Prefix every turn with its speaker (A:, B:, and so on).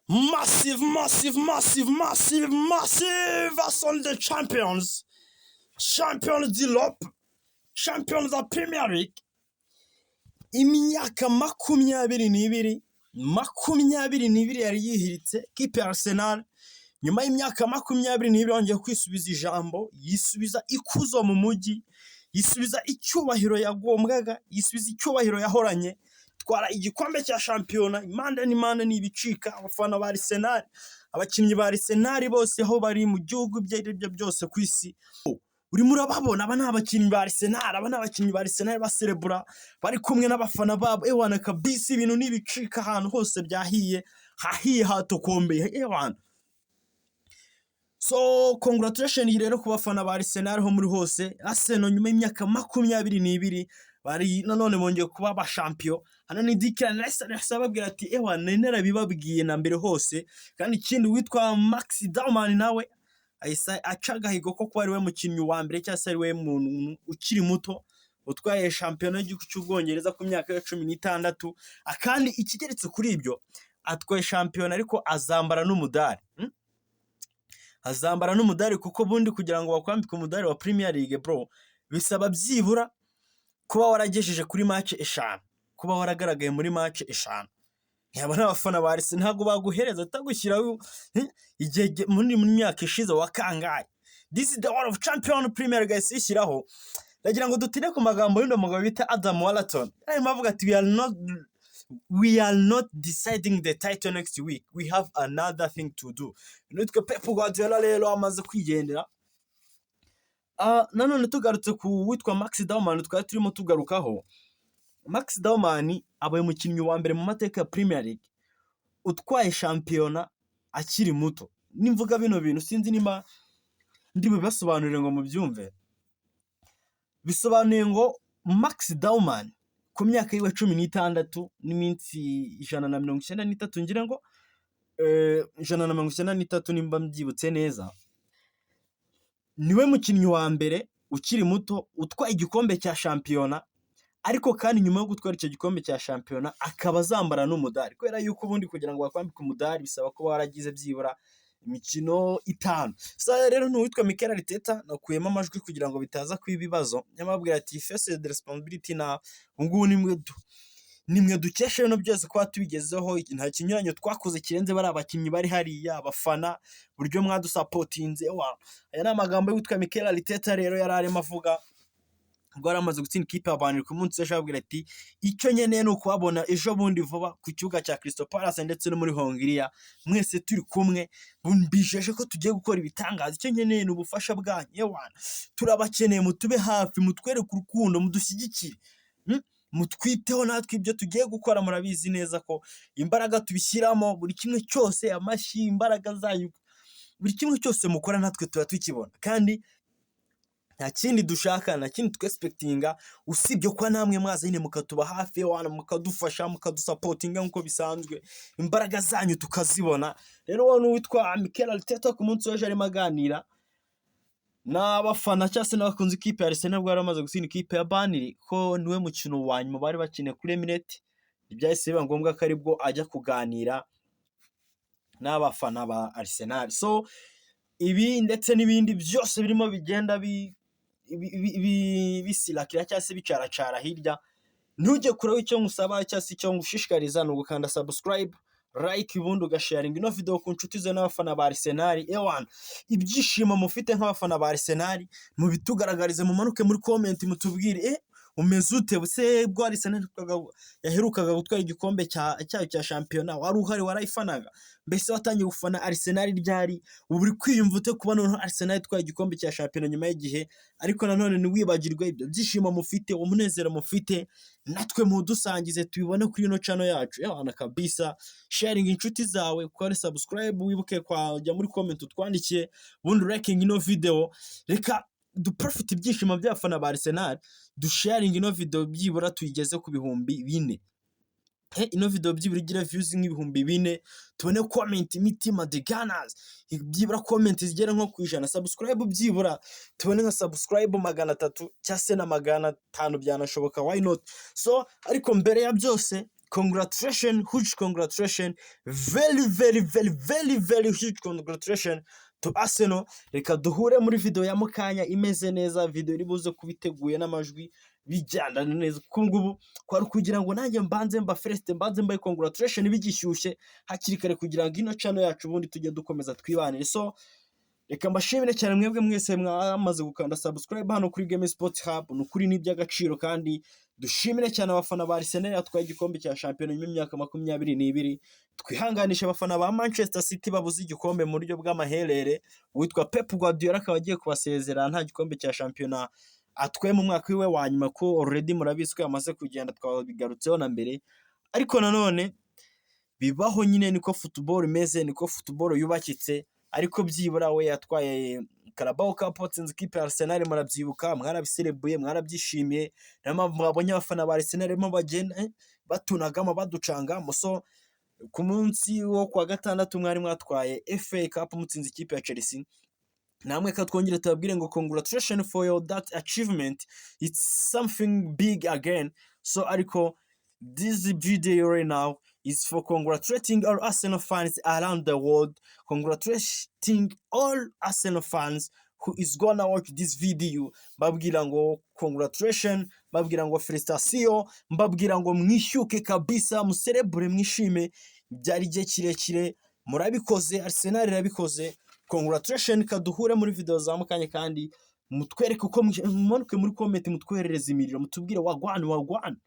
A: Massive, massive, massive, massive, massive Arsenal, the champions, champions d'Europe, champions of Premier League. Imyaka 22, 22 yari yihiritse kipe ya Arsenal. Nyuma y'imyaka 22 yongeye kwisubiza ijambo, yisubiza ikuzo mu mujyi, yisubiza icyubahiro yagombwaga, yisubiza icyubahiro yahoranye, twara igikombe cya shampiyona. Impande n'impande ni ibicika. Abafana ba Arsenal, abakinnyi ba Arsenal bose aho bari mu gihugu ibyo ari byo byose ku isi, urimo urababona. Aba ni abakinnyi ba Arsenal, aba ni abakinnyi ba Arsenal baserebura bari kumwe n'abafana babo. Ewana kabisa, ibintu ni ibicika ahantu hose, byahiye, hahiye, hatokombeye, ewana. So congratulation rero ku bafana ba Arsenal ho muri hose. Arsenal nyuma y'imyaka 22 bari nanone bongeye kuba abashampiyo. Hano ni Declan Rice ababwira ati: "Ewa, nari narabibabwiye na mbere hose." Kandi ikindi, witwa Max Dowman nawe ahise aca agahigo ko kuba ari we mukinnyi wa mbere, cyangwa se ari we muntu ukiri muto utwaye shampiyona y'igihugu cy'Ubwongereza ku myaka ya 16. Akandi ikigeretse kuri ibyo, atwaye shampiyona ariko azambara n'umudari. Azambara n'umudari, kuko ubundi kugira ngo bakwambike umudari wa Premier League, bro, bisaba byibura kuba waragejeje kuri match eshanu, kuba waragaragaye muri match eshanu. Yaba n'abafana ba Arsenal ntabwo baguhereza atagushyiraho igihe muri myaka ishize wakangaye. This is the world of champion Premier League ishyiraho. Ndagira ngo dutinde ku magambo y'undi mugabo bita Adam Wharton. Arimo avuga ati: We are not deciding the title next week, we have another thing to do." Nitwe Pep Guardiola rero amaze kwigendera. Nanone tugarutse ku witwa Max Dowman twari turimo tugarukaho, Max Dowman abaye umukinnyi wa mbere mu mateka ya Premier League utwaye shampiyona akiri muto. Nimvuga bino bintu, sinzi niba ndi bubibasobanurire ngo mubyumve. Bisobanuye ngo Max Dowman ku myaka yiwe 16 n'iminsi 193, ngira ngo 193 nimba mbyibutse neza, niwe mukinnyi wa mbere ukiri muto utwaye igikombe cya shampiyona, ariko kandi nyuma yo gutwara icyo gikombe cya shampiyona akaba azambara n'umudari, kubera yuko ubundi kugira ngo bakwambike umudari bisaba kuba waragize byibura imikino itanu. Sasa rero ni uwitwa Mikel Arteta, nakuyemo amajwi kugira ngo bitaza kuba ibibazo, yamabwira ati: "Face the responsibility na ubu ngubu nimwe dukesha bino byose kuba tubigezeho. Nta kinyuranyo twakoze kirenze bari abakinnyi bari hariya, abafana, uburyo mwadusapotinze." Aya ni amagambo y'uwitwa Mikel Arteta rero yari arimo avuga ubwo yari amaze gutsinda ikipe ya Burnley ku munsi w'ejo, ababwira ati: "Icyo nkeneye ni ukubabona ejo bundi vuba ku kibuga cya Crystal Palace ndetse no muri Hongiriya mwese turi kumwe. Mbijeje ko tugiye gukora ibitangaza. Icyo nkeneye ni ubufasha bwanyu. Yewana, turabakeneye, mutube hafi, mutwereke urukundo, mudushyigikire, mutwiteho. Natwe ibyo tugiye gukora murabizi neza ko imbaraga tubishyiramo, buri kimwe cyose, amashyi, imbaraga zanyu, buri kimwe cyose mukora natwe tuba tukibona. Kandi nta kindi dushaka, nta kindi twexpectinga usibye kuba namwe mwaza nyine mukatuba hafi, wana, mukadufasha, mukadusapotinga nk'uko bisanzwe, imbaraga zanyu tukazibona." Rero wowe n'uwitwa Mikel Arteta ku munsi w'ejo arimo aganira n'abafana cyangwa se n'abakunzi ikipe ya Arsenal bwo yari amaze gutsinda ikipe ya Burnley, ko niwe mukino wa nyuma bari bakeneye kuri Emirates. Byahise biba ngombwa ko aribwo ajya kuganira n'abafana ba Arsenal. So ibi ndetse n'ibindi byose birimo bigenda bisirakira cyangwa se bicaracara hirya, ntujye kure. Icyo ngusaba cyangwa se icyo ngushishikariza ni ugukanda subscribe, like, ubundi ugasharinga ino video ku nshuti zawe n'abafana ba Arsenal. Ewana, ibyishimo mufite nk'abafana ba Arsenal mubitugaragarize, mumanuke muri comment mutubwire: umeze ute se bwo Arsenal yaherukaga gutwara igikombe cyayo cya shampiyona? Wari uhari? Warayifanaga? Mbese watangiye gufana Arsenal ryari? Ubu uri kwiyumva ute kuba noneho Arsenal itwaye igikombe cya shampiyona nyuma y'igihe? Ariko nanone ntiwibagirwe ibyo byishimo mufite, umunezero mufite, natwe mudusangize tubibone kuri ino channel yacu. Ewana kabisa, sharing inshuti zawe, ukore subscribe, wibuke kwajya muri comment utwandikiye, ubundi liking ino video. Reka duprofite ibyishimo by'abafana ba Arsenal, dusharinga ino video byibura tuyigeze ku 4000. Ino video byibura igira views nk'4000, tubone comment, imitima, the Gunners, byibura comment zigera nko ku 100, subscribe byibura tubone nka subscribe 300 cyangwa se na 500, byanashoboka, why not? So ariko mbere ya byose Congratulation, huge congratulation, very, very, very, very, very huge congratulation to Arsenal. Reka duhure muri video ya mukanya imeze neza, video iri buze kuba iteguye n'amajwi bijyana neza, kuko ngubu kwari kugira ngo nanjye mbanze mba first, mbanze mbaye congratulation bigishyushye hakiri kare, kugira ngo ino channel yacu ubundi tujye dukomeza twibanire. So reka mbashimire cyane mwebwe mwese mwamaze gukanda subscribe hano kuri Game Sport Hub. Ni ukuri ni iby'agaciro, kandi dushimire cyane abafana ba Arsenal yatwaye igikombe cya shampiyona nyuma y'imyaka 22. Twihanganisha abafana ba Manchester City babuze igikombe mu buryo bw'amaherere. Uwitwa Pep Guardiola akaba agiye kubasezera nta gikombe cya shampiyona atwaye mu mwaka wiwe wa nyuma, ko already murabizi ko yamaze kugenda, twabigarutseho na mbere. Ariko nanone bibaho nyine, niko football imeze, niko football yubakitse. Ariko byibura we yatwaye Carabao Cup, atsinze ikipe ya Arsenal, murabyibuka, mwarabiserebuye, mwarabyishimiye. Niyo mpamvu mwabonye abafana ba Arsenal barimo bagenda batunagamo, baducangamo. So ku munsi wo kuwa gatandatu mwari mwatwaye FA Cup, mutsinze ikipe ya Chelsea. Namwe ka twongere tubabwire ngo congratulations for your that achievement, it's something big again. So ariko this video right now is for congratulating all Arsenal fans around the world, congratulating all Arsenal fans who is gonna watch this video. Mbabwira ngo congratulation, mbabwira ngo félicitation, mbabwira ngo mwishyuke kabisa, muserebure, mwishime. Byari igihe kirekire, murabikoze, Arsenal irabikoze. Congratulation. Kaduhure muri video za mukanya, kandi mutwereke uko mumanuke muri comment, mutwoherereze imiriro, mutubwire wagwan, wagwan.